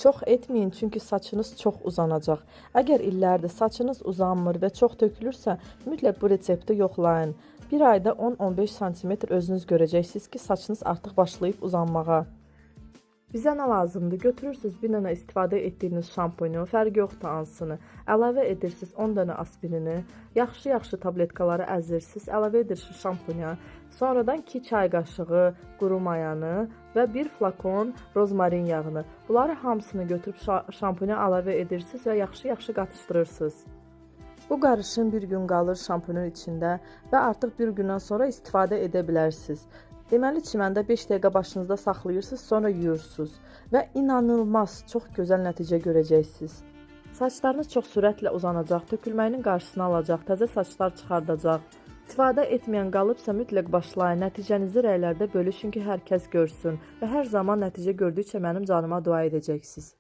Çox etməyin, çünki saçınız çox uzanacaq. Əgər illərdir saçınız uzanmır və çox tökülürsə, mütləq bu resepti yoxlayın. Bir ayda 10-15 sm özünüz görəcəksiniz ki, saçınız artıq başlayıb uzanmağa. Bizə nə lazımdır? Götürürsünüz bir dənə istifadə etdiyiniz şampunu, fərqi yoxdur hansını. Əlavə edirsiniz 10 dənə aspirini, yaxşı-yaxşı tabletkaları əzirsiniz, əlavə edirsiniz şampunya. Sonradan 2 çay qaşığı quru mayanı və 1 flakon rozmarin yağını. Bunları hamısını götürüb şampunya əlavə edirsiniz və yaxşı-yaxşı qatışdırırsınız. Bu qarışım bir gün qalır şampunun içində və artıq bir gündən sonra istifadə edə bilərsiniz. Deməli, çiməndə 5 dəqiqə başınızda saxlayırsınız, sonra yuyursunuz və inanılmaz çox gözəl nəticə görəcəksiniz. Saçlarınız çox sürətlə uzanacaq, tökülməyinin qarşısını alacaq, təzə saçlar çıxardacaq. İstifadə etməyən qalıbsa mütləq başlayın, nəticənizi rəylərdə bölüşün ki, hər kəs görsün və hər zaman nəticə gördükcə mənim canıma dua edəcəksiniz.